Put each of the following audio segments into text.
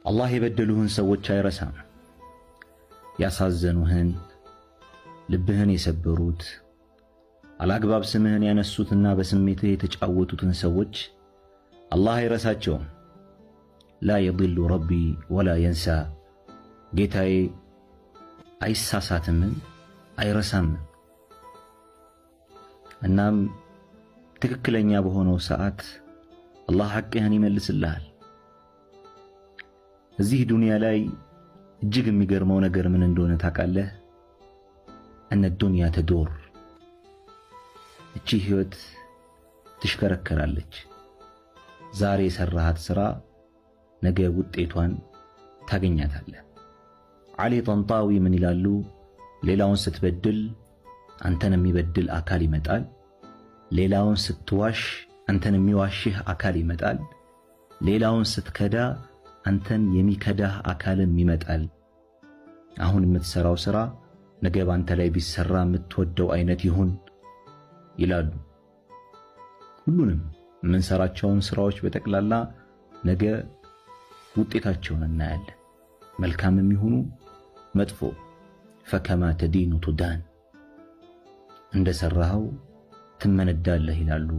አላህ የበደሉህን ሰዎች አይረሳም። ያሳዘኑህን፣ ልብህን የሰበሩት፣ አላግባብ ስምህን ያነሱትና በስሜትህ የተጫወቱትን ሰዎች አላህ አይረሳቸውም። لا يضل ربي ولا ينسى፣ ጌታዬ አይሳሳትምም አይረሳምም። እናም ትክክለኛ በሆነው ሰዓት አላህ ሐቅህን ይመልስልሃል። እዚህ ዱንያ ላይ እጅግ የሚገርመው ነገር ምን እንደሆነ ታውቃለህ? أن الدنيا تدور፣ እቺ ህይወት ትሽከረከራለች። ዛሬ የሰራሃት ሥራ ነገ ውጤቷን ታገኛታለህ። ዓሊ ጠንጣዊ ምን ይላሉ? ሌላውን ስትበድል አንተን የሚበድል አካል ይመጣል። ሌላውን ስትዋሽ አንተን የሚዋሽህ አካል ይመጣል። ሌላውን ስትከዳ አንተን የሚከዳህ አካልም ይመጣል። አሁን የምትሰራው ስራ ነገ ባንተ ላይ ቢሰራ የምትወደው አይነት ይሁን ይላሉ። ሁሉንም የምንሰራቸውን ስራዎች በጠቅላላ ነገ ውጤታቸውን እናያለን። መልካም የሚሆኑ መጥፎ። فكما تدين تدان፣ እንደሰራኸው ትመነዳለህ ይላሉ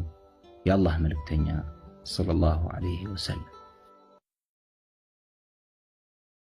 የአላህ መልእክተኛ صلى الله عليه وسلم።